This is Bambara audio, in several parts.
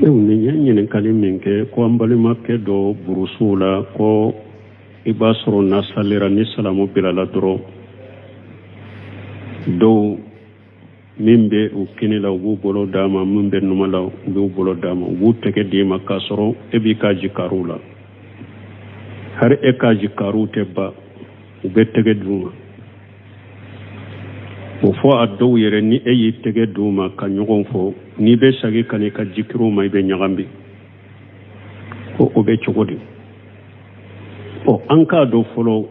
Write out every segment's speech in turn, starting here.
Nin ye ɲininkali min kɛ ko an balimakɛ dɔ burusuw la, ko i b'a sɔrɔ n'a salira, ni salamu bilala dɔrɔn, dɔw min bɛ u kini la, u b'u bolo d'a ma, min bɛ numa la, u b'u bolo d'a ma, u b'u tɛgɛ d'i ma, k'a sɔrɔ e b'i ka jikariw la. Hari e ka jikariw tɛ ban, u bɛ tɛgɛ d'u ma. O fɔ a dɔw yɛrɛ, ni e y'i tɛgɛ d'u ma ka ɲɔgɔn fo, n'i bɛ sagi ka n'i ka jikiriw ma, i bɛ ɲagami. Ko o bɛ cogo di? Ɔ, an k'a dɔn fɔlɔ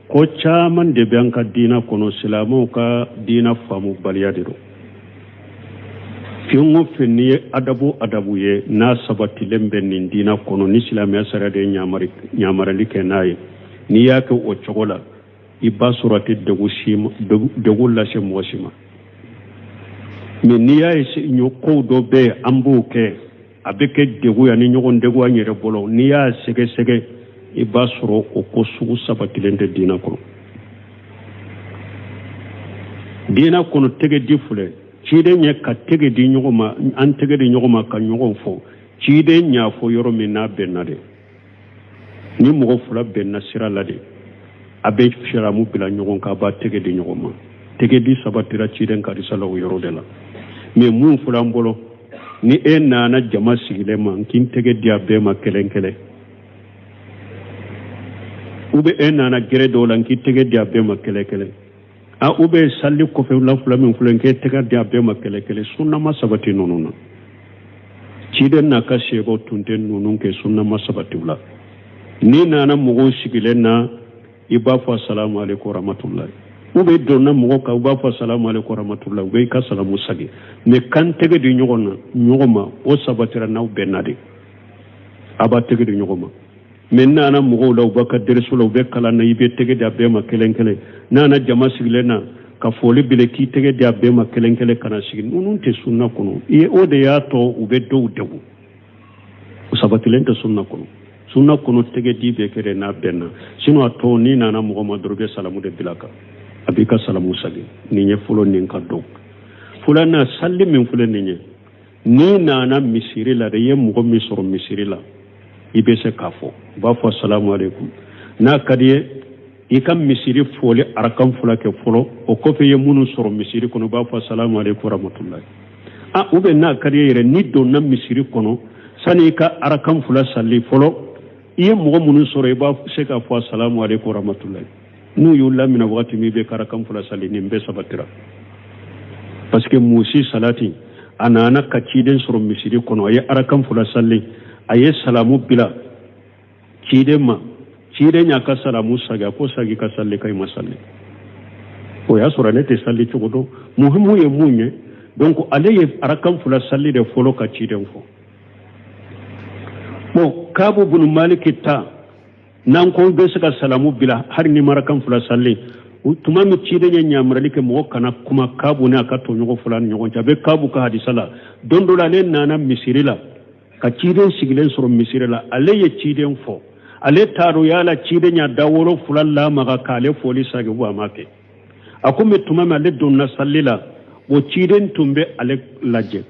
ko caman de bɛ an ka diina kɔnɔ, silamɛw ka diina faamubaliya de don. Fɛn o fɛn n'i ye adabu adabu ye, n'a sabatilen bɛ nin diina kɔnɔ, ni silamɛya sariya de ye ɲamarali kɛ n'a ye, n'i y'a kɛ o cogo la, i b'a sɔrɔ a tɛ degun lase mɔgɔ si ma. Mais n'i y'a ye ɲɔ kow dɔ bɛ yen, an b'o kɛ, a bɛ kɛ degun ye ani ɲɔgɔn degun an yɛrɛ bolo, n'i y'a sɛgɛsɛgɛ, i b'a sɔrɔ o ko sugu sabatilen tɛ diinɛ kɔnɔ. Diinɛ kɔnɔ, tɛgɛ di filɛ, ciden ye ka tɛgɛ di ɲɔgɔn ma, an tɛgɛ di ɲɔgɔn ma ka ɲɔgɔn fo. Ciden y'a fɔ yɔrɔ min n'a bɛnna de, ni mɔgɔ fila bɛnna sira la de, a bɛ salamu bila ɲɔgɔn kan, a b'a tɛgɛ di ɲɔgɔn ma. Tɛgɛ di sabatira ciden ka hadisa la o yɔrɔ de la. Mais mun filɛ an bolo, ni e nana jama sigilen ma k'i tɛgɛ di a bɛɛ ma kelen kelen, ou bien e nana gɛrɛ dɔw la k'i tɛgɛ di a bɛɛ ma kelen kelen, a ou bien sali kɔfɛ la fila min filɛ k'e tɛgɛ di a bɛɛ ma kelen kelen, sunna ma sabati ninnu na. Ciden n'a ka sahabaw tun tɛ ninnu kɛ, sunna ma sabati u la. N'i nana mɔgɔw sigilen na, i b'a fɔ asalamu aleykum rahmatulahi, ou bien donna mɔgɔ kan, u b'a fɔ asalamu aleykum rahmatulahi, u bɛ i ka salamu sagi. Mais k'an tɛgɛ di ɲɔgɔn na ɲɔgɔn ma, o sabatira n'aw bɛnna de, a b'a tɛgɛ di ɲɔgɔn ma. Mais nana mɔgɔw la, u b'a ka dɛrɛso la, u bɛ kalan na, i bɛ tɛgɛ di a bɛɛ ma kelen kelen. Nana jama sigilen na ka foli bile k'i tɛgɛ di a bɛɛ ma kelen kelen ka na sigi, ninnu tɛ sunna kɔnɔ. I ye o de y'a tɔ u bɛ dɔw degun, o sabatilen tɛ sunna kɔnɔ. Sunna kɔnɔ, tɛgɛ di bɛ kɛ de n'a bɛnna. Sinon a tɔ, n'i nana mɔgɔ ma dɔrɔn, i bɛ salamu de bila kan, a b'i ka salamu sagi. Nin ye fɔlɔ, nin ka dɔn. Filanan, sali min filɛ nin ye, n'i nana misiri la de, i ye mɔgɔ min sɔrɔ misiri la, i bɛ se k'a fɔ, u b'a fɔ asalamu aleykum. N'a ka di ye, i ka misiri foli arakan fila kɛ fɔlɔ, o kɔfɛ i ye minnu sɔrɔ misiri kɔnɔ, u b'a fɔ asalamu aleykum rahmatulahi. A ou bien n'a ka di ye yɛrɛ, n'i donna misiri kɔnɔ, sani i ka arakan fila sali fɔlɔ, i ye mɔgɔ minnu sɔrɔ, i b'a se k'a fɔ asalamu aleykum rahmatulahi. N'u y'u lamina wagati min, i bɛ arakan fila sali. Nin bɛɛ sabatira parce que musi salati, a nana ka ciden sɔrɔ misiri kɔnɔ, a ye arakan fila sali, a ye salamu bila ciden ma. Ciden y'a ka salamu sagi, a ko sagi ka sali ka i ma sali. O y'a sɔrɔ ne tɛ sali cogo dɔn. Muhimu ye mun ye? Donc ale ye arakan fila sali de fɔlɔ ka ciden fo. Bon, Kabu bunu Maliki ta, n'an ko bɛ se ka salamu bila hali ni marakan fila sali, tuma min ciden ye ɲamarali kɛ mɔgɔ kana kuma Kabu ni a ka tɔɲɔgɔn fila ni ɲɔgɔn cɛ, a bɛ Kabu ka hadisa la. Don dɔ la, ale nana misiri la ka ciden sigilen sɔrɔ misiri la, ale ye ciden fo. Ale t'a dɔn yala ciden y'a da wolo fila lamaga k'ale foli sagi wa a ma kɛ. A ko mɛ tuma min ale donna sali la, o ciden tun bɛ ale lajɛ.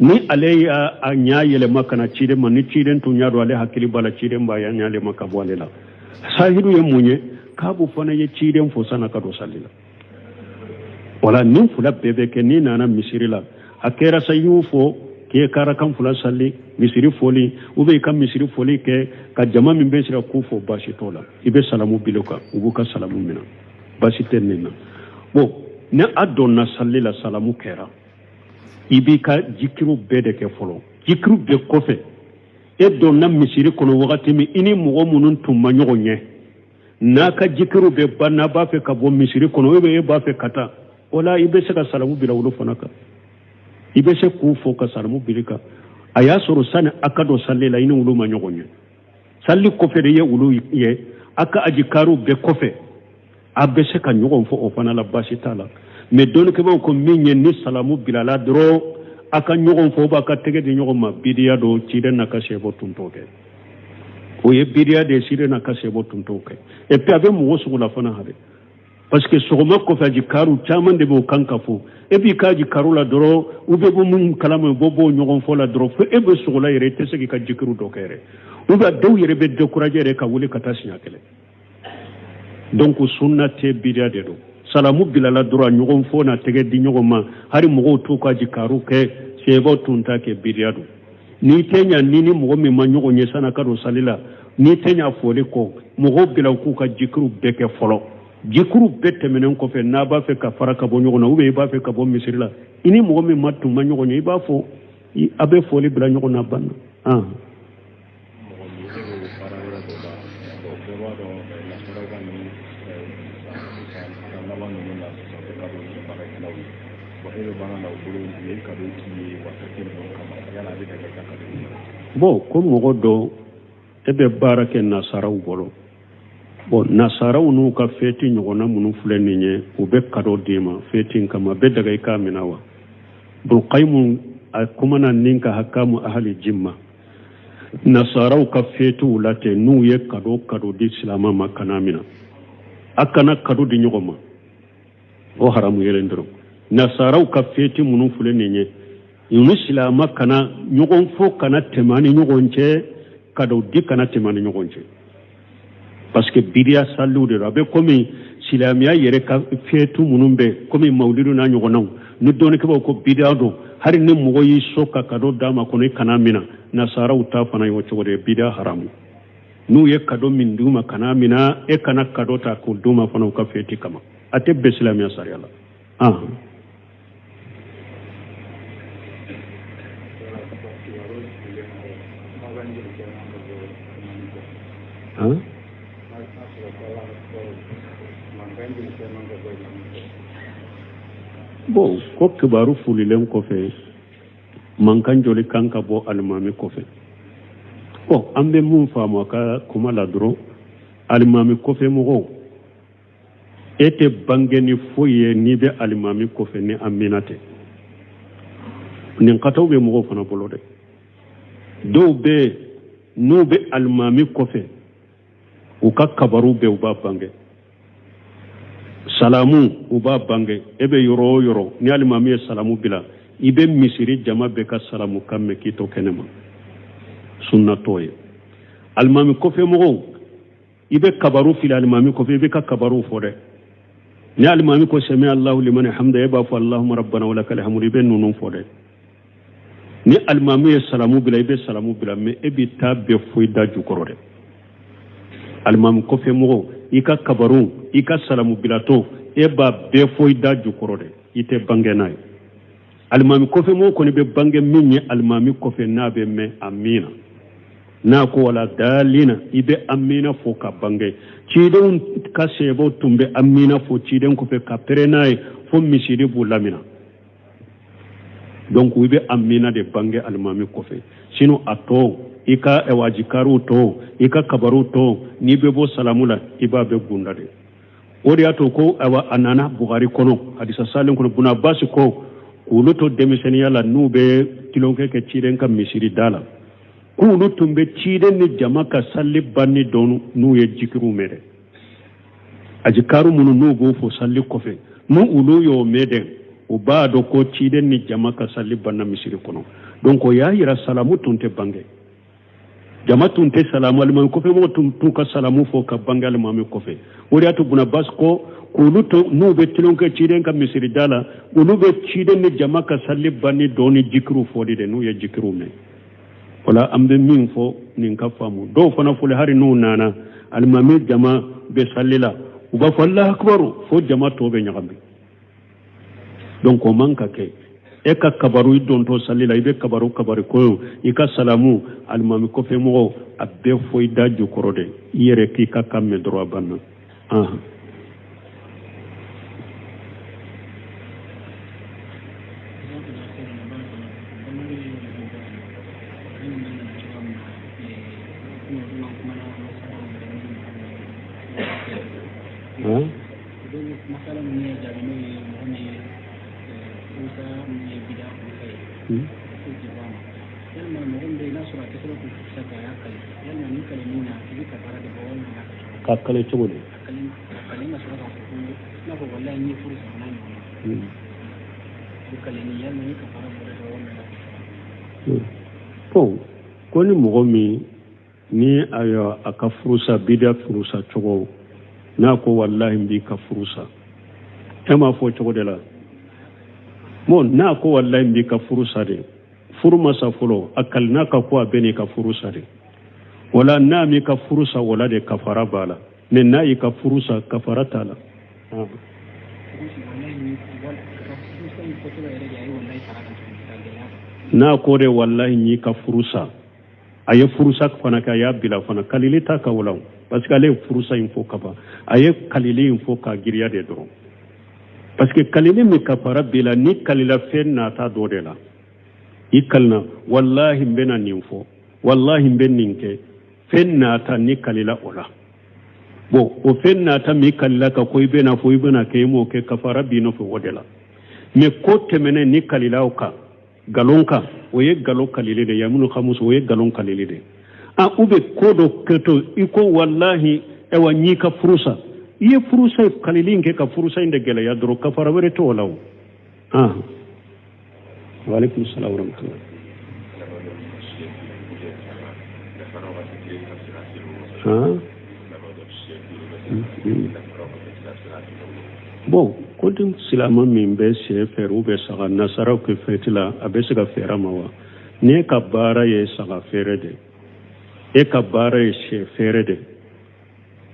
Ni ale y'a ɲa yɛlɛma ka na ciden ma, ni ciden tun y'a dɔn ale hakili b'a la, ciden b'a ɲa yɛlɛma ka bɔ ale la. Sahidu ye mun ye? Kabu fana ye ciden fo san'a ka don sali la. Wala nin fila bɛɛ bɛ kɛ. N'i nana misiri la, a kɛra sa i y'u fo k'i ka arakan fila sali misiri foli, ou bien i ka misiri foli kɛ ka jama min bɛ sira k'u fo, baasi t'o la. I bɛ salamu bila kan, u b'u ka salamu minɛ, baasi tɛ nin na. Bon, ni a donna sali la, salamu kɛra, i b'i ka jikiriw bɛɛ de kɛ fɔlɔ. Jikiriw bɛɛ kɔfɛ, e donna misiri kɔnɔ wagati min, i ni mɔgɔ minnu tun ma ɲɔgɔn ɲɛ, n'a ka jikiriw bɛ ban, n'a b'a fɛ ka bɔ misiri kɔnɔ, ou bien e b'a fɛ ka taa o la, i bɛ se ka salamu bila olu fana kan, i bɛ se k'u fo ka salamu bila kan. A y'a sɔrɔ sani a ka don sali la, i ni olu ma ɲɔgɔn ye. Sali kɔfɛ de ye olu ye, a ka ajikariw bɛɛ kɔfɛ, a bɛ se ka ɲɔgɔn fo o fana la, baasi t'a la. Mais dɔnnikɛbaaw ko min ye, ni salamu bilala dɔrɔn, a ka ɲɔgɔn fo, b'a ka tɛgɛ di ɲɔgɔn ma, bidiya don. Ciden n'a ka sahabaw tun t'o kɛ, o ye bidiya de ye. Ciden n'a ka sahabaw tun t'o kɛ. Et puis a bɛ mɔgɔ sugu la fana hali Parce que sɔgɔma kɔfɛ ajikaru caman de b'o kan ka fɔ. E b'i ka ajikaru la dɔrɔn, u bɛ bɔ min kalama, u bɔ b'o ɲɔgɔn fɔ la dɔrɔn, fo e bɛ sogo la yɛrɛ, i tɛ se k'i ka jikiru dɔ kɛ yɛrɛ. Ou bien dɔw yɛrɛ bɛ décourager yɛrɛ ka wuli ka taa siɲɛ kelen. Donc sunna tɛ, bidiya de don. Salamu bilala dɔrɔn, ɲɔgɔn fɔ na tɛgɛ di ɲɔgɔn ma, hali mɔgɔw t'u ka ajikaru kɛ, sɛbɛw tun t'a kɛ, bidiya don. N'i tɛ ɲa ni ni mɔgɔ min ma ɲɔgɔn ye san'a ka don sali la, n'i tɛ ɲa foli kɔ, mɔgɔw bila u k'u ka jikuru bɛɛ kɛ fɔlɔ. Jikuru bɛɛ tɛmɛnen kɔfɛ, n'a b'a fɛ ka fara ka bɔ ɲɔgɔn na, ou bien i b'a fɛ ka bɔ misiri la, i ni mɔgɔ min ma tun ma ɲɔgɔn ye, i b'a fɔ a bɛ foli bila ɲɔgɔn na, banna. Mɔgɔ min e b'o baara yɔrɔ dɔ la, bon, bɛɛ b'a dɔn nasaraw ka nin san laban ninnu na sisan, u bɛ cadeau di baarakɛlaw ye. Bon, e bɛ baara la u bolo, u ye cadeau k'i ye wa fête ninnu kama, yala a bɛ daga i ka cadeau minɛ? Bon, ko mɔgɔ dɔ e bɛ baara kɛ nasaraw bolo. Bon, nasaraw n'u ka fɛti ɲɔgɔnna minnu filɛ nin ye, u bɛ cadeau d'i ma fɛti in kama, a bɛ daga i k'a minɛ wa? Bulkayimu a kumana nin ka hakamu ahali jimma, nasaraw ka fɛtiw la ten, n'u ye cadeau di silama ma, kana minɛ. A kana cadeau di ɲɔgɔn ma, o haramu yelen dɔrɔn. Nasaraw ka fɛti minnu filɛ nin ye, ni silama kana ɲɔgɔn fo, kana tɛmɛ ni ɲɔgɔn cɛ, cadeau di kana tɛmɛ ni ɲɔgɔn cɛ, parce que bidiya saliw de don. A bɛ komi silamɛya yɛrɛ ka fɛtu minnu bɛ komi mawulidu n'a ɲɔgɔnnaw, ni dɔnnikɛbaw ko bidiya don, hali ni mɔgɔ y'i so ka cadeau d'a ma kɔnɔ, i kana minɛ. Nasaraw ta fana y'o cogo de ye, bidiya haramu. N'u ye cadeau min d'u ma, kana minɛ. E kana cadeau ta k'o d'u ma fana u ka fɛti kama, a tɛ bɛn silamɛya sariya la. Han? Bon, ko kibaru fulilen kɔfɛ, mankan joli kan ka bɔ alimami kɔfɛ? Bon, an bɛ mun faamu a ka kuma la dɔrɔn, alimami kɔfɛ mɔgɔw, e tɛ bange ni foyi ye n'i bɛ alimami kɔfɛ ni amina tɛ. Nin kataw bɛ mɔgɔw fana bolo dɛ. Dɔw bɛ yen, n'u bɛ alimami kɔfɛ, u ka kabaru bɛɛ u b'a bange, salamu u b'a bange. E bɛ yɔrɔ o yɔrɔ, ni alimami ye salamu bila, i bɛ misiri jama bɛɛ ka salamu kan mɛn k'i to kɛnɛ ma, sunna t'o ye. Alimami kɔfɛ mɔgɔw, i bɛ kabaru fili alimami kɔfɛ, i bɛ ka kabaru fɔ dɛ. Ni alimami ko sami Allahu liman hamida, e b'a fɔ Allahumma rabbana wa lakal hamdu, i bɛ ninnu fɔ dɛ. Ni alimami ye salamu bila, i bɛ salamu bila, mais e bɛ taa bɛɛ fo i da jukɔrɔ dɛ. Alimami kɔfɛ mɔgɔw, i ka kabaru, i ka salamu bilatɔ, e b'a bɛɛ fo i da jukɔrɔ dɛ, i tɛ bange n'a ye. Alimami kɔfɛ mɔgɔw kɔni bɛ bange min ye alimami kɔfɛ, n'a bɛ mɛn amina, n'a ko wala dalina, i bɛ amina fo ka bange. Cidenw ka sɛbɛw tun bɛ amina fo ciden kɔfɛ ka pɛrɛn n'a ye fo misiri b'u lamina. Donc i bɛ amina de bange alimami kɔfɛ. Sinon a tɔ, i ka wajikariw tɔ, i ka kabaruw tɔ, n'i bɛ bɔ salamu la, i b'a bɛɛ gunda de. O de y'a to ko awa a nana Bugari kɔnɔ, hadisa salen kɔnɔ, Buna Abbas ko k'olu to denmisɛnninya la, n'u bɛ tulonkɛ kɛ ciden ka misiri da la, k'olu tun bɛ ciden ni jama ka sali banni dɔn n'u ye jikiriw mɛn dɛ. Ajikaru minnu n'u b'o fɔ sali kɔfɛ, n'u olu y'o mɛn dɛ, u b'a dɔn ko ciden ni jama ka sali banna misiri kɔnɔ. Donc o y'a yira salamu tun tɛ bange, jama tun tɛ salamu, alimami kɔfɛ mɔgɔ tun t'u ka salamu fɔ ka bange alimami kɔfɛ. O de y'a to Buna Abbas ko k'olu to n'u bɛ tulonkɛ ciden ka misiri da la, olu bɛ ciden ni jama ka sali banni dɔn ni jikiriw fɔli de, n'u ye jikiriw mɛn. O la an bɛ min fɔ nin ka faamu. Dɔw fana fɔli, hali n'u nana alimami jama bɛ sali la, u b'a fɔ Alahu akibaru fo jama tɔ bɛ ɲagami. Donc o man ka kɛ. E ka kabaru i dontɔ sali la, i bɛ kabaru kabari koyo, i ka salamu alimami kɔfɛ mɔgɔw, a bɛɛ fɔ i da jukɔrɔ dɛ, i yɛrɛ k'i ka kan mɛn dɔrɔn, a banna. Ka kale cogo di? Bon, ko ni mɔgɔ min ni ayiwa a ka furusa bida furusa cogo n'a ko walahi n b'i ka furusa, e m'a fɔ cogo de la. Bon, n'a ko walahi n b'i ka furusa de, furu ma sa fɔlɔ, a kalina ka ko a bɛ n'i ka furusa de. Wala n'a m'i ka furusa, wala de kafara b'a la. Mais n'a y'i ka furusa, kafara t'a la. N'a ko de walahi n y'i ka furusa, a ye furusa fana kɛ, a y'a bila fana, kalili t'a kan o la, parce que ale ye furusa in fɔ ka ban, a ye kalili in fɔ k'a giriya de dɔrɔn. Parce que kalili min kafara b'i la, ni kalila fɛn nata dɔ de la, i kalina walahi n bɛna nin fɔ, walahi n bɛ nin kɛ, fɛn nata ni kalila o la. Bon, o fɛn nata min kalila ka ko i bɛna fɔ, i bɛna kɛ, i m'o kɛ, kafara b'i nɔfɛ o de la. Mais ko tɛmɛnen ni kalila o kan nkalon kan, o ye nkalon kalili de yaminu xamusu, o ye nkalon kalili de. Ah, u bɛ ko dɔ kɛtɔ i ko walahi ayiwa n y'i ka furusa, i ye furusa kalili in kɛ ka furusa in de gɛlɛya dɔrɔn, kafara wɛrɛ t'o la o. Ah, waaleykum salaam wa rahmatulah. Ah. Bon, ko den silama min bɛ sɛ feere u bɛ saga nasaraw kɛ fɛti la, a bɛ se ka feere a ma wa? N'e ka baara ye saga feere de, e ka baara ye sɛ feere de,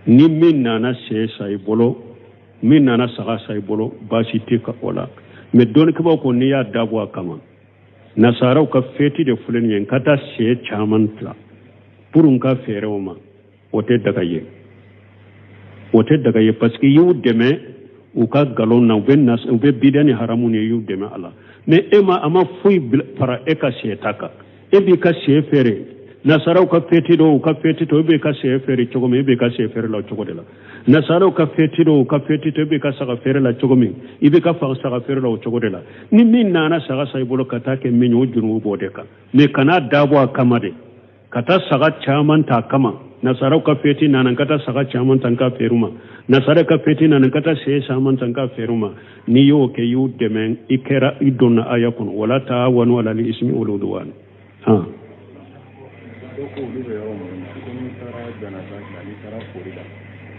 ni min nana sɛ san i bolo, min nana saga san i bolo, baasi tɛ ka o la. Mais dɔnnikɛbaaw ko n'i y'a dabɔ a kama, nasaraw ka fɛti de filɛ nin ye, n ka taa sɛ caman tila pour n ka feere o ma, o tɛ daga ye, o tɛ daga ye, parce que i y'u dɛmɛ u ka nkalon na, u bɛ u bɛ bida ni haramu ni, i y'u dɛmɛ a la. Mais e ma, a ma foyi fara e ka sɛ ta kan, e b'i ka sɛ feere nasaraw ka fɛti dɔw, u ka fɛti tɔ, e b'i ka sɛ feere cogo min, e b'i ka sɛ feere la o cogo de la. Nasaraw ka fɛti dɔw, u ka fɛti tɔ, e b'i ka saga feere la cogo min, i b'i ka saga feere la o cogo de la. Ni min nana saga san i bolo ka taa kɛ min ye, o jurumu b'o de kan. Mais kana dabɔ a kama de ka taa saga caman ta kama, nasaraw ka fɛti nana n ka taa saga caman ta n ka feere ma, nasaraw ka fɛti nana n ka taa sɛ caman ta n ka feere ma. N'i y'o kɛ, i y'u dɛmɛ, i kɛra i donna aya kɔnɔ, wala taawanu alal ismi wal udwan. Han, dɔw ko olu bɛ yɔrɔ minnu na, ko n'i taara janaja kɛ, n'i taara foli la,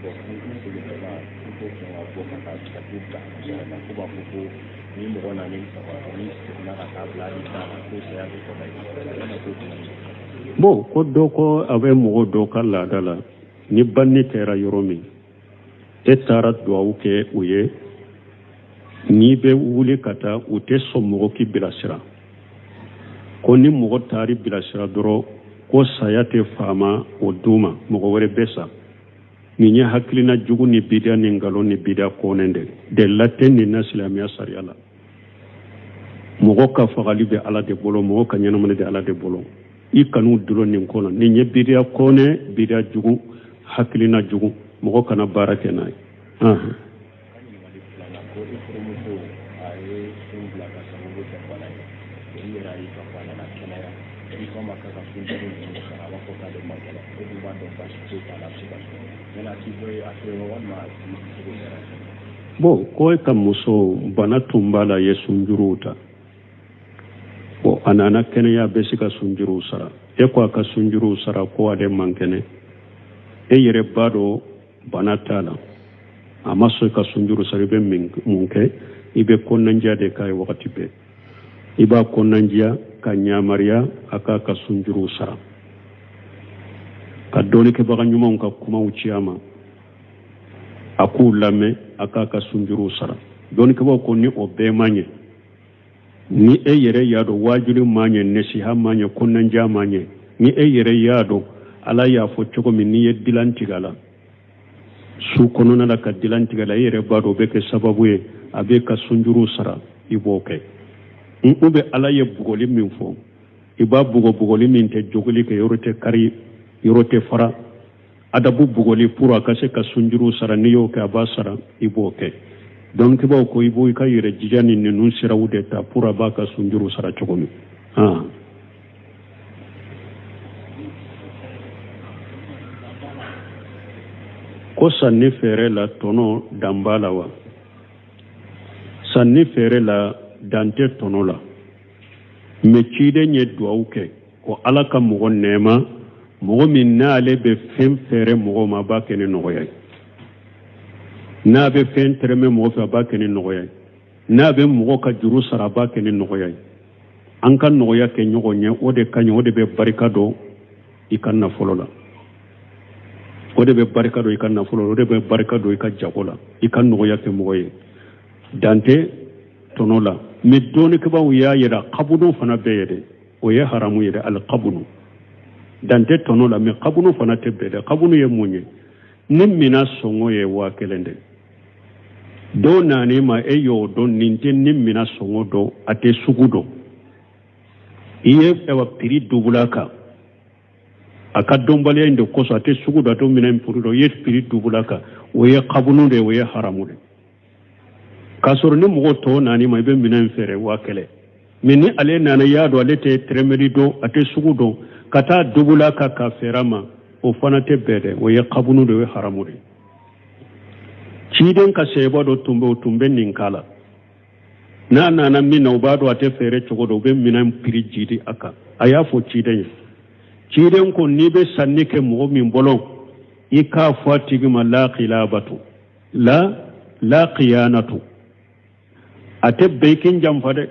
bon, i segintɔla, i tɛ sɔn ka bɔ ka taa ka t'u bila la, ko b'a fɔ ko ni mɔgɔ nana i faga, n'i seginna ka taa bila i da la, ko saya bɛ kɔnɔ i ko. Bon, ko dɔ ko a bɛ mɔgɔ dɔ ka laada la, ni banni kɛra yɔrɔ min, e taara duwawu kɛ u ye, n'i bɛ wuli ka taa, u tɛ sɔn mɔgɔ k'i bilasira, ko ni mɔgɔ taar'i bilasira dɔrɔn, ko saya tɛ faama o du ma, mɔgɔ wɛrɛ bɛ sa. Nin ye hakilina jugu ni bidiya ni nkalon ni bidiya kɔnɛ de delila tɛ nin na silamɛya sariya la. Mɔgɔ ka fagali bɛ Ala de bolo, mɔgɔ ka ɲɛnamani bɛ Ala de bolo, i kan'u dulon nin ko la. Nin ye bidiya kɔnɛ, bidiya jugu, hakilina jugu, mɔgɔ kana baara kɛ n'a ye. Ka ɲininkali filanan, ko i furumuso a ye sun bila ka sababu kɛ bana ye, i yɛrɛ y'i ka fɔ a nana kɛnɛya, i ko a ma k'a ka sunjuru ninnu sara, a b'a fɔ k'ale man kɛnɛ, e dun b'a dɔn baasi foyi t'a la, a bɛ se ka sun yala a t'i bɔ a to yen walima a t'i cogo kɛra? Bon, ko e ka muso bana tun b'a la, a ye sunjuruw ta, bon, a nana kɛnɛya, a bɛ se ka sunjuruw sara. E ko a ka sunjuruw sara, ko ale man kɛnɛ, e yɛrɛ b'a dɔn bana t'a la, a ma sɔn ka sunjuru sara, i bɛ mun kɛ? I bɛ kɔnɔnandiya de k'a ye wagati bɛɛ, i b'a kɔnɔnandiya ka yamaruya a k'a ka sunjuruw sara, ka dɔnnikɛbaga ɲumanw ka kumaw ci a ma, a k'u lamɛn, a k'a ka sunjuruw sara. Dɔnnikɛbaaw ko ni o bɛɛ ma ɲɛ, ni e yɛrɛ y'a dɔn waajuli ma ɲɛ, nasiha ma ɲɛ, kɔnɔnandiya ma ɲɛ, ni e yɛrɛ y'a dɔn Ala y'a fɔ cogo min, n'i ye dilan tigɛ a la su kɔnɔna la, ka dilan tigɛ a la, e yɛrɛ b'a dɔn o bɛ kɛ sababu ye a bɛ ka sunjuru sara, i b'o kɛ. U bɛ Ala ye bugɔli min fɔ, i b'a bugɔ, bugɔli min tɛ jogili kɛ, yɔrɔ tɛ kari, yɔrɔ tɛ fara, adabu bugɔli pour a ka se ka sunjuru sara, n'i y'o kɛ a b'a sara, i b'o kɛ. Dɔnnikɛbaaw ko i b'o i ka yɛrɛ jija ni ninnu siraw de ta pour a b'a ka sunjuru sara cogo min. Han, Ko sanni feere la tɔnɔ dan b'a la wa? Sanni feere la dan tɛ tɔnɔ la, mais ciden ye duwawu kɛ ko Ala ka mɔgɔ nɛɛma, mɔgɔ min n'ale bɛ fɛn feere mɔgɔ ma, a b'a kɛ ni nɔgɔya ye, n'a bɛ fɛn tɛrɛmɛ mɔgɔ fɛ, a b'a kɛ ni nɔgɔya ye, n'a bɛ mɔgɔ ka juru sara, a b'a kɛ ni nɔgɔya ye. An ka nɔgɔya kɛ ɲɔgɔn ye, o de ka ɲi, o de bɛ barika don i ka nafolo la, o de bɛ barika don i ka nafolo la, o de bɛ barika don i ka jago la, i ka nɔgɔya kɛ mɔgɔ ye. Dan tɛ tɔnɔ la, mais dɔnnikɛbaaw y'a yira kabunu fana bɛ yen dɛ, o ye haramu ye dɛ, alikabunu. Dan tɛ tɔnɔ la, mais kabunu fana tɛ bɛn dɛ. Kabunu ye mun ye? Ni minan sɔngɔ ye 1000 dɛ, dɔw nan'i ma, e y'o dɔn nin tɛ ni minan sɔngɔ dɔn, a tɛ sugu dɔn, i ye ɛwa prix dubula kan, a ka dɔnbaliya in de kosɔn, a tɛ sugu dɔn, a tɛ minɛn prix dɔn, i ye prix dubula kan, o ye kabunu de ye, o ye haramu de. K'a sɔrɔ ni mɔgɔ tɔw nan'i ma, i bɛ minɛn feere 1000, mais ni ale nana, i y'a dɔn ale tɛ tɛrɛmɛli dɔn, a tɛ sugu dɔn, ka taa dubula kan k'a feere a ma, o fana tɛ bɛn dɛ, o ye kabunu de, o ye haramu de. Ciden ka sahaba dɔ tun bɛ, o tun bɛ nin k'a la, n'a nana min na, u b'a dɔn a tɛ feere cogo dɔn, u bɛ minɛn prix jidi a kan. A y'a fɔ ciden ye, ciden ko n'i bɛ sanni kɛ mɔgɔ min bolo, i k'a fɔ a tigi ma la khilabatu la la khiyanatu, a tɛ bɛn i k'i janfa dɛ,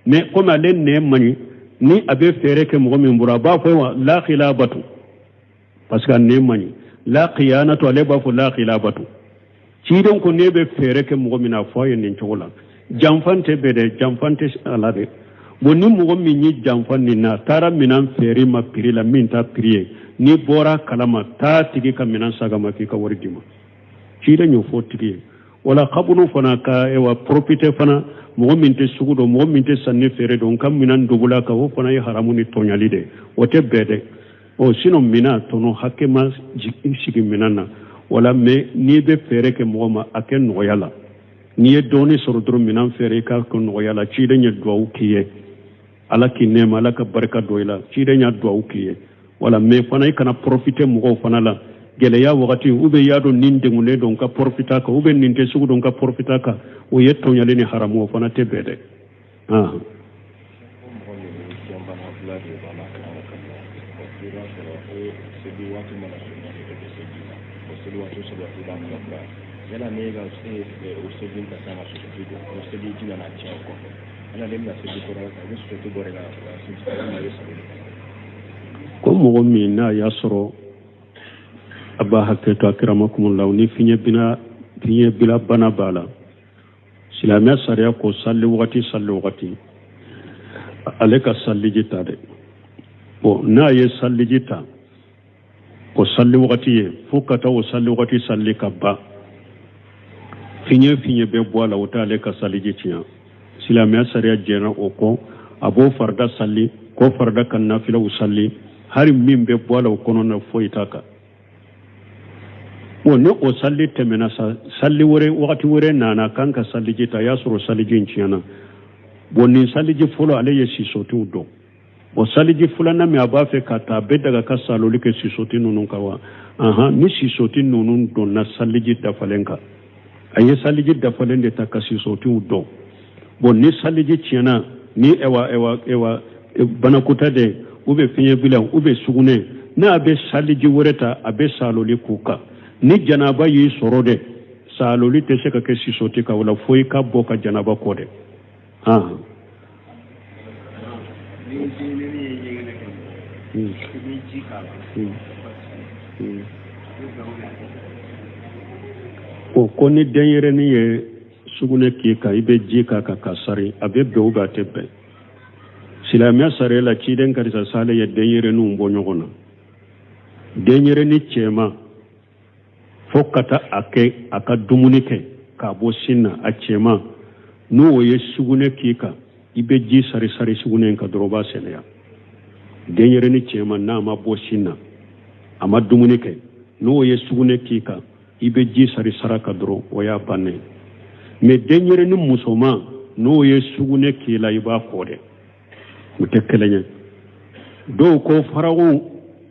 mais komi ale nɛn man ɲi, ni a bɛ feere kɛ mɔgɔ min bolo, a b'a fɔ wa la khilabatu, parce que a nɛn man ɲi, la khiyanatu, ale b'a fɔ la khilabatu. Ciden ko n'e bɛ feere kɛ mɔgɔ min na, a fɔ a ye nin cogo la, janfan tɛ bɛn dɛ, janfan tɛ a la dɛ. Bon, ni mɔgɔ min ye janfa nin na, taara minɛn feere ma prix la min t'a prix ye, n'i bɔra kalama, taa tigi ka minɛn saga ma k'i ka wari d'i ma. Ciden y'o fɔ tigi ye. Wala kabunu fana ka ewa profiter fana, mɔgɔ min tɛ sugu dɔn, mɔgɔ min tɛ sanni feere dɔn, ka minɛn dubula kan, o fana ye haramu ni tɔɲali de, o tɛ bɛn dɛ. Ɔ sinon minɛn tɔnɔ hakɛ ma sigi minɛn na wala, mais n'i bɛ feere kɛ mɔgɔ ma, a kɛ nɔgɔya la. N'i ye dɔɔni sɔrɔ dɔrɔn, minɛn feere, i k'a kɛ nɔgɔya la. Ciden ye duwawu k'i ye, Ala k'i nɛɛma, Ala ka barika don i la, ciden y'a duwawu k'i ye. Wala mais fana i kana profiter mɔgɔw fana la gɛlɛya wagati, ou bien i y'a dɔn nin degunnen don, ka profiter a kan, ou bien nin tɛ sugu dɔn, ka profiter a kan, o ye tɔɲali ni haramu, o fana tɛ bɛn dɛ. Yala ne ka o seli ta san ka sosoti don, o seli ji nana tiɲɛ o kɔfɛ, yala ne bɛna seli kɔrɔ ta, i bɛ sosoti bɔ de ka seli walima i bɛ seli? Ko mɔgɔ min n'a y'a sɔrɔ a b'a hakɛ to akramakumullah, ni fiɲɛ bila bana b'a la, silamɛya sariya ko sali wagati sali wagati ale ka saliji ta dɛ. Bon, n'a ye saliji ta o sali wagati ye, fo ka taa o sali wagati sali ka ban, fiɲɛ bɛ bɔ a la, o t'ale ka saliji tiɲɛ. Silamɛya sariya jɛnna o kɔ, a b'o farida sali k'o farida ka nafilaw sali, hali min bɛ bɔ a la o kɔnɔ na, foyi t'a kan. Bon, ni o sali tɛmɛna sa, sali wɛrɛ wagati wɛrɛ nana kan ka saliji ta, a y'a sɔrɔ saliji in tiɲɛna. Bon, nin saliji fɔlɔ, ale ye sisotiw dɔn. Bon, saliji filanan min a b'a fɛ ka ta, a bɛ daga ka saloli kɛ sisoti ninnu kan wa? Ahan, ni sisoti ninnu donna saliji dafalen kan, a ye saliji dafalen de ta ka sisotiw dɔn. Bon, ni saliji tiɲɛna, ni ewa ewa ewa banakota de, ou bien fiɲɛ bila, ou bien sugunɛ, n'a bɛ saliji wɛrɛ ta, a bɛ saloli k'u kan. Ni janaba y'i sɔrɔ dɛ, saloli tɛ se ka kɛ sisoti kan, o la fo i ka bɔ ka janaba kɔ dɛ. Han. O ko ni denyɛrɛnin ye sugunɛ k'i kan, i bɛ ji k'a kan ka sari, a bɛ bɛn ou bien a tɛ bɛn? Silamɛya sariya la, ciden karisa sale ye denyɛrɛninw bɔ ɲɔgɔn na. Denyɛrɛnin cɛman, fo ka taa a kɛ a ka dumuni kɛ k'a bɔ sin na, a cɛman, n'o ye sugunɛ k'i kan, i bɛ ji sari sari sugunɛ in kan dɔrɔn, o b'a sɛnɛya. Denyɛrɛnin cɛman, n'a ma bɔ sin na, a ma dumuni kɛ, n'o ye sugunɛ k'i kan, i bɛ ji sari sara kan dɔrɔn, o y'a bannen. Mais denyɛrɛnin musoman, n'o ye sugunɛ k'i la, i b'a kɔ dɛ, o tɛ kelen ye. Dɔw ko faraw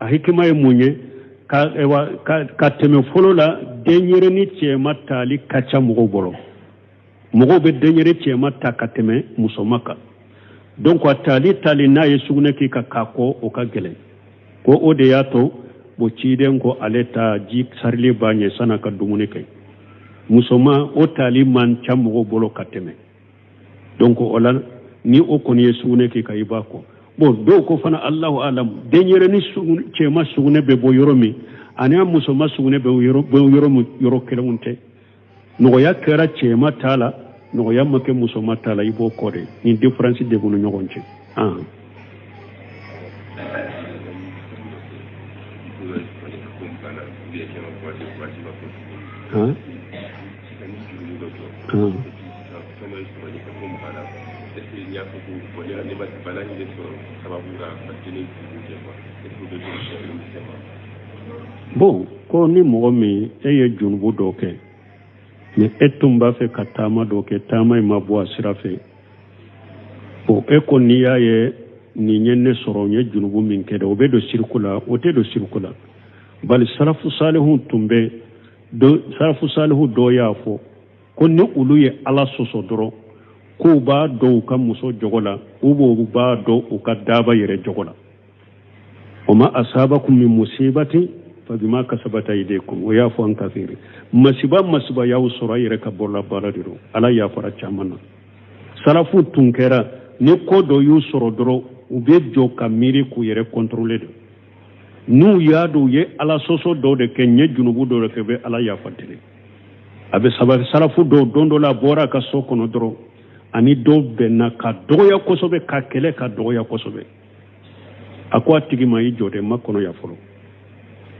a hikima ye mun ye? Ka tɛmɛ fɔlɔ la, denyɛrɛni cɛma tali ka ca mɔgɔw bolo. Mɔgɔw bɛ denyɛrɛ cɛma ta ka tɛmɛ musoma kan. Donc a tali tali n'a ye sugunɛ k'i kan k'a ko, o ka gɛlɛn. Ko o de y'a to bon ciden ko ale ta ji sarili b'a ɲɛ san'a ka dumuni kɛ. Musoma o tali man ca mɔgɔw bolo ka tɛmɛ. Donc o la ni o kɔni ye sugunɛ k'i kan, i b'a ko. Bon, dɔw ko fana, Allahu alam, denyɛrɛni cɛma sugunɛ bɛ bɔ yɔrɔ min ani a musoma sugunɛ bɛ bɔ yɔrɔ min, yɔrɔ kelenw tɛ. Nɔgɔya kɛra cɛma ta la, nɔgɔya ma kɛ musoma ta la, i b'o kɔ de. Ni différence de b'u ni ɲɔgɔn cɛ. Ah. Ah. Ah. Bon, ko ni mɔgɔ min e ye junubu dɔ kɛ, mais e tun b'a fɛ ka taama dɔ kɛ, taama in ma bɔ a sira fɛ. Bon, e ko n'i y'a ye nin ye ne sɔrɔ, n ye junubu min kɛ dɛ, o bɛ don siriku la? O tɛ don siriku la. Bali salafu salihu tun bɛ, salafu salihu dɔ y'a fɔ ko ni olu ye Ala sɔsɔ dɔrɔn, k'u b'a dɔn u ka muso jogo la, u b'u b'a dɔn u ka daaba yɛrɛ jogo la. Wa ma asabakum min musibatin fabima kasabat aydikum. O y'a fɔ an kafiri masiba masiba y'aw sɔrɔ, a yɛrɛ ka bɔla baara de don. Ala yafara caman na. Salafu tun kɛra ni ko dɔ y'u sɔrɔ dɔrɔn, u bɛ jɔ ka miiri k'u yɛrɛ contrôler de. N'u y'a dɔn u ye Ala sɔsɔ dɔw de kɛ, n ye junubu dɔw de kɛ, u bɛ Ala yafa deli. A bɛ sabali. Salafu dɔw, don dɔ la, a bɔra a ka so kɔnɔ dɔrɔn, ani dɔw bɛnna ka dɔgɔya kosɛbɛ, ka kɛlɛ ka dɔgɔya kosɛbɛ. A ko a tigi ma: "I jɔ dɛ, ma kɔnɔ ya fɔlɔ."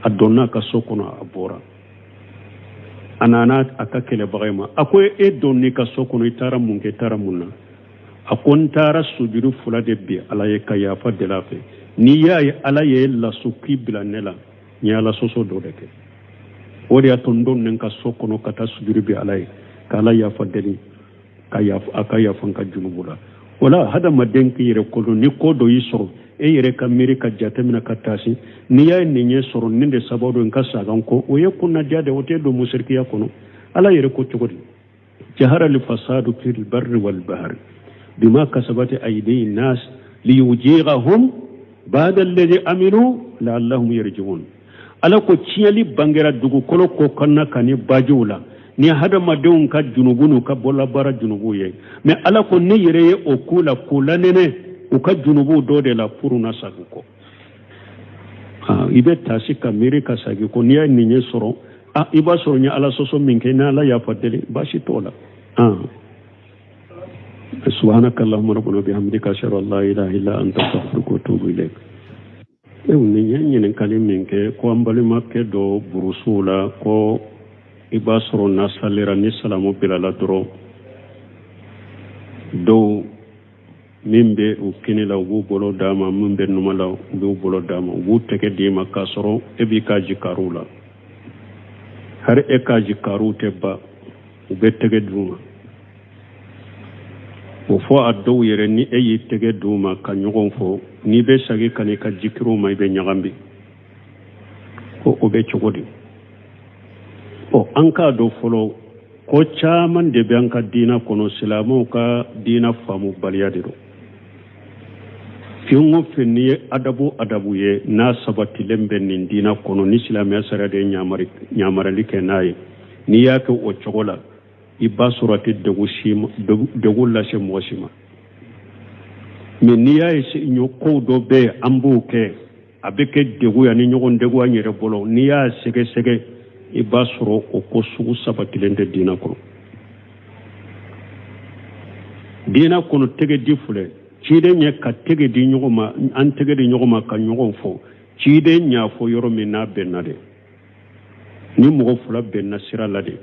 A donna a ka so kɔnɔ, a bɔra, a nana a ka kɛlɛbaga ma. A ko: "E donn'i ka so kɔnɔ, i taara mun kɛ, i taara mun na?" A ko: "N taara sujuru fila de bi Ala ye ka yafa deli a fɛ. N'i y'a ye Ala ye lasu k'i bila ne la, n ye Ala sɔsɔ dɔ de kɛ. O de y'a to n donna n ka so kɔnɔ ka taa sujuru bi Ala ye ka Ala yafa deli ka yafa, a ka yafa n ka junubu la." O la hadamaden k'i yɛrɛ kodɔn. Ni ko dɔ y'i sɔrɔ, e yɛrɛ ka miiri ka jateminɛ ka taasi. N'i y'a ye nin ye sɔrɔ, nin de sababu don n ka sagan kɔ, o ye kunnadiya de, o tɛ don musirikiya kɔnɔ. Ala yɛrɛ ko cogo di? Jahara lifasadu fil barri wal bahri bima kasabati aydi nas liyujigahum ba'da alladhi amilu la'allahum yarji'un. Ala ko tiɲɛli bangera dugukolo kɔ kan na ka ni bajiw la ni hadamadenw ka junubu n'u ka bɔlabaara junubu ye. Mais Ala ko ne yɛrɛ ye o k'u la k'u lanɛnɛ u ka junubu dɔ de la pour na sagu kɔ. I bɛ taasi ka miiri ka sagi ko n'i y'a nin ye sɔrɔ, i b'a sɔrɔ n ye Ala sɔsɔ min kɛ, ni Ala yafa deli, baasi t'o la. Subhanaka allahumma rabbana bihamdika, ashhadu an la ilaha illa anta, astaghfiruka wa atubu ilayk. Nin ye ɲininkali min kɛ ko an balimakɛ dɔ burusuw la, ko i b'a sɔrɔ n'a salira ni salamu bilala dɔrɔn, dɔw min bɛ u kini la, u b'u bolo d'a ma, min bɛ numa la, u b'u bolo d'a ma, u b'u tɛgɛ d'i ma k'a sɔrɔ e b'i ka jikariw la. Hari e ka jikariw tɛ ban, u bɛ tɛgɛ d'u ma. O fɔ a dɔw yɛrɛ, ni e y'i tɛgɛ d'u ma ka ɲɔgɔn fɔ, n'i bɛ segin ka n'i ka jikiriw ma, i bɛ ɲagami. Ko o bɛ cogo di? Ɔ, an k'a dɔn fɔlɔ ko caman de bɛ an ka diinɛ kɔnɔ, silamɛw ka diinɛ faamubaliya de don. Fɛn o fɛn n'i ye adabu adabu ye, n'a sabatilen bɛ nin diinɛ kɔnɔ, ni silamɛya sariya de ye ɲamarali kɛ n'a ye, n'i y'a kɛ o cogo la, i b'a sɔrɔ a tɛ degun lase mɔgɔ si ma. Mais n'i y'a ye kow dɔ bɛ yen, an b'o kɛ, a bɛ kɛ degun ye ni ɲɔgɔn degun an yɛrɛ bolo, n'i y'a sɛgɛsɛgɛ, i b'a sɔrɔ o ko sugu sabatilen tɛ diinɛ kɔnɔ. Diinɛ kɔnɔ, tɛgɛ di filɛ, ciden ye ka tɛgɛ di ɲɔgɔn ma, an tɛgɛ di ɲɔgɔn ma ka ɲɔgɔn fɔ. Ciden y'a fɔ yɔrɔ min n'a bɛnna de, ni mɔgɔ fila bɛnna sira la de,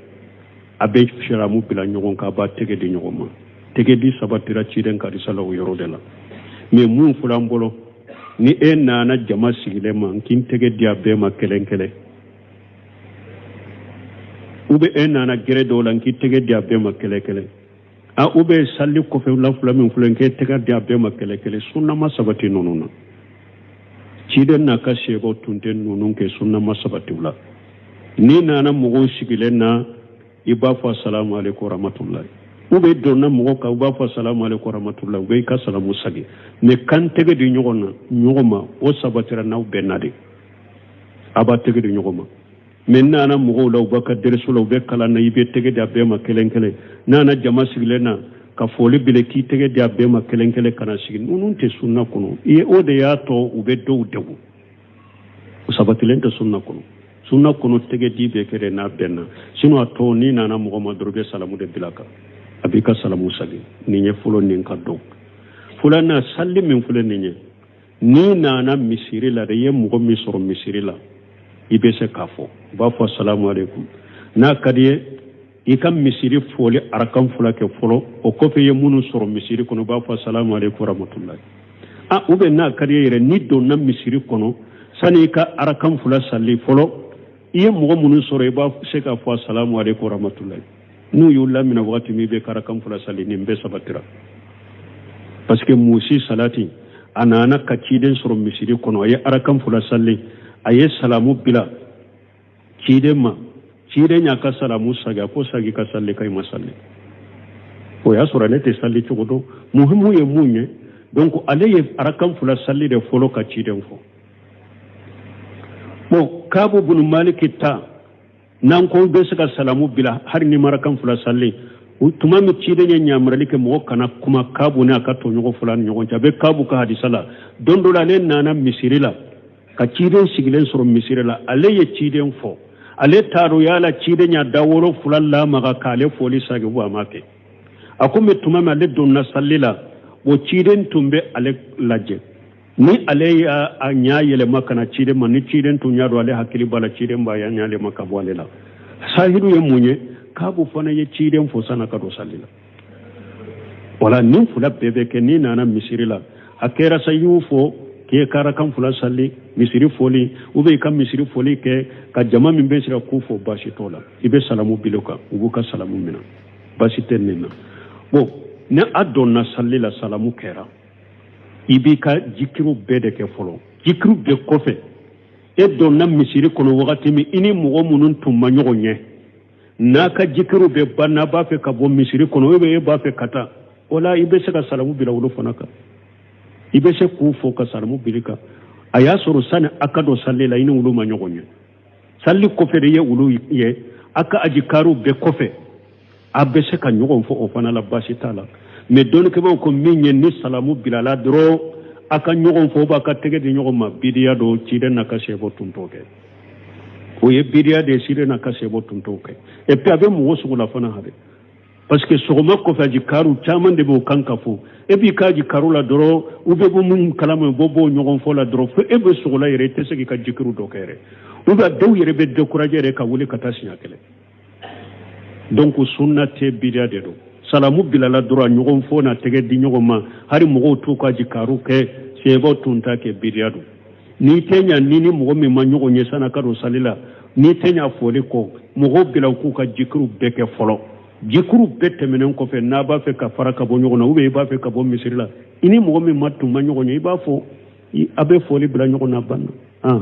a bɛ siramu bila ɲɔgɔn kan, a b'a tɛgɛ di ɲɔgɔn ma. Tɛgɛ di sabatira ciden karisa la o yɔrɔ de la. Mais mun filɛ an bolo, ni e nana jama sigilen ma k'i tɛgɛ di a bɛɛ ma kelen kelen, ou bien e nana gɛrɛ dɔw la k'i tɛgɛ di a bɛɛ ma kelen kelen, a ou bien sali kɔfɛ la fila min filɛ k'e tɛgɛ di a bɛɛ ma kelen kelen, sunna ma sabati ninnu na. Ciden n'a ka sebaw tun tɛ ninnu kɛ, sunna ma sabati u la. N'i nana mɔgɔw sigilen na, i b'a fɔ asalamu aleykum warahmatulahi, ou bien donna mɔgɔ kan, u b'a fɔ asalamu aleykum warahmatulahi, u bɛ i ka salamu sagi. Mais k'an tɛgɛ di ɲɔgɔn na ɲɔgɔn ma, o sabatira n'aw bɛnna de, a b'a tɛgɛ di ɲɔgɔn ma. Mais nana mɔgɔw la, u b'a ka dɛrɛso la, u bɛ kalan na, i bɛ tɛgɛ di a bɛɛ ma kelen kelen. Nana jama sigilen na ka foli bile, k'i tɛgɛ di a bɛɛ ma kelen kelen ka na sigi, ninnu tɛ sunna kɔnɔ. I ye o de y'a to u bɛ dɔw degun, o sabatilen tɛ sunna kɔnɔ. Sunna kɔnɔ tɛgɛ di bɛ kɛ de n'a bɛnna, sinon a tɔ n'i nana mɔgɔ ma dɔrɔn, i bɛ salamu de bila kan, a b'i ka salamu sagi. Nin ye fɔlɔ, nin ka dɔn. Filanan, sali min filɛ nin ye, n'i nana misiri la de, i ye mɔgɔ min sɔrɔ misiri la, i bɛ se k'a fɔ, u b'a fɔ salamu aleykum. N'a ka di ye, i ka misiri foli arakan fila kɛ fɔlɔ, o kɔfɛ i ye minnu sɔrɔ misiri kɔnɔ, u b'a fɔ salamu aleykum warahmatulahi. A ou bien n'a ka di ye yɛrɛ, n'i donna misiri kɔnɔ, sani i ka arakan fila sali fɔlɔ, i ye mɔgɔ minnu sɔrɔ, i b'a se k'a fɔ salamu aleykum warahmatulahi. N'u y'u lamina wagati min, i bɛ arakan fila sali, nin bɛɛ sabatira. Parce que musi salati, a nana ka ciden sɔrɔ misiri kɔnɔ, a ye arakan fila sali, a ye salamu bila ciden ma, ciden y'a ka salamu sagi, a ko sagi ka sali ka i ma sali. O y'a sɔrɔ ale tɛ sali cogo dɔn. Muhimu ye mun ye? Donc ale ye arakan fila sali de fɔlɔ ka ciden fɔ. Bon, Kabu bunu Maliki ta, n'an ko bɛ se ka salamu bila hali ni marakan fila sali, tuma min ciden ye ɲamarali kɛ mɔgɔ kana kuma Kabu n'a ka tɔɲɔgɔn fila ni ɲɔgɔn cɛ, a bɛ Kabu ka hadisa la. Don dɔ la, ale nana misiri la ka ciden sigilen sɔrɔ misiri la, ale ye ciden fɔ, ale taar'o yala ciden y'a da woro fila lamaga k'ale foli sagi, a ma kɛ. A ko mɛ tuma min ale donna sali la, o ciden tun bɛ ale lajɛ, ni ale y'a ɲa yɛlɛma ka na ciden ma, ni ciden tun y'a dɔn ale hakili b'a la, ciden b'a ɲa yɛlɛma ka bɔ ale la. Sahidu ye mun ye? Kabu fana ye ciden fo san'a ka don sali la. Wala nin fila bɛɛ bɛ kɛ n'i nana misiri la. A kɛra sa i y'u fo k'i ka arakan fila sali misiri foli, ou bien i ka misiri foli kɛ ka jama min bɛ sira k'u fo, baasi t'o la. I bɛ salamu bila u kan, u b'u ka salamu minɛ, baasi tɛ nin na. Bon, ni a donna sali la, salamu kɛra, i b'i ka jikiriw bɛɛ de kɛ fɔlɔ. Jikiriw bɛɛ kɔfɛ, e donna misiri kɔnɔ wagati min, i ni mɔgɔ minnu tun ma ɲɔgɔn ɲɛ, n'a ka jikiriw bɛɛ ban, n'a b'a fɛ ka bɔ misiri kɔnɔ, ou bien e b'a fɛ ka taa, o la i bɛ se ka salamu bila olu fana kan, i bɛ se k'u fo ka salamu bila kan. A y'a sɔrɔ sani a ka don sali la, i ni olu ma ɲɔgɔn ye. Sali kɔfɛ de ye olu ye, a ka ajikariw bɛɛ kɔfɛ, a bɛ se ka ɲɔgɔn fɔ o fana la, baasi t'a la. Mais dɔnnikɛbaaw ko min ye, ni salamu bilala dɔrɔn a ka ɲɔgɔn fɔ, b'a ka tɛgɛ di ɲɔgɔn ma, bidiya don, ciden n'a ka sɛbɔ tun t'o kɛ. O ye bidiya de ye, ciden n'a ka sɛbɔ tun t'o kɛ. Et puis a bɛ mɔgɔ sugu la fana hali, parce que sɔgɔma kɔfɛ ajikaru caman de b'o kan ka fɔ, e b'i ka ajikaru la dɔrɔn, u bɛ bɔ mun kalama, bɔ b'o ɲɔgɔn fɔ la dɔrɔn, fo e bɛ sogo la yɛrɛ, i tɛ se k'i ka jikiru dɔ kɛ yɛrɛ. Ou bien dɔw yɛrɛ bɛ décourager yɛrɛ ka wuli ka taa siɲɛ kelen. Donc sunna tɛ, bidiya de don. Salamu bilala dɔrɔn, ɲɔgɔn fɔ na tɛgɛ di ɲɔgɔn ma, hali mɔgɔw t'u ka jikaru kɛ, sɛbɛw tun t'a kɛ, bidiya don. N'i tɛ ɲa ni mɔgɔ min ma ɲɔgɔn ye san'a ka don sali la, n'i tɛ ɲa foli kɔ, mɔgɔw bila u k'u ka jikiru bɛɛ kɛ fɔlɔ. Jikuru bɛɛ tɛmɛnen kɔfɛ, n'a b'a fɛ ka fara ka bɔ ɲɔgɔn na, ou bien i b'a fɛ ka bɔ misiri la, i ni mɔgɔ min ma tun ma ɲɔgɔn ye, i b'a fɔ, a bɛ foli bila ɲɔgɔn na, banna.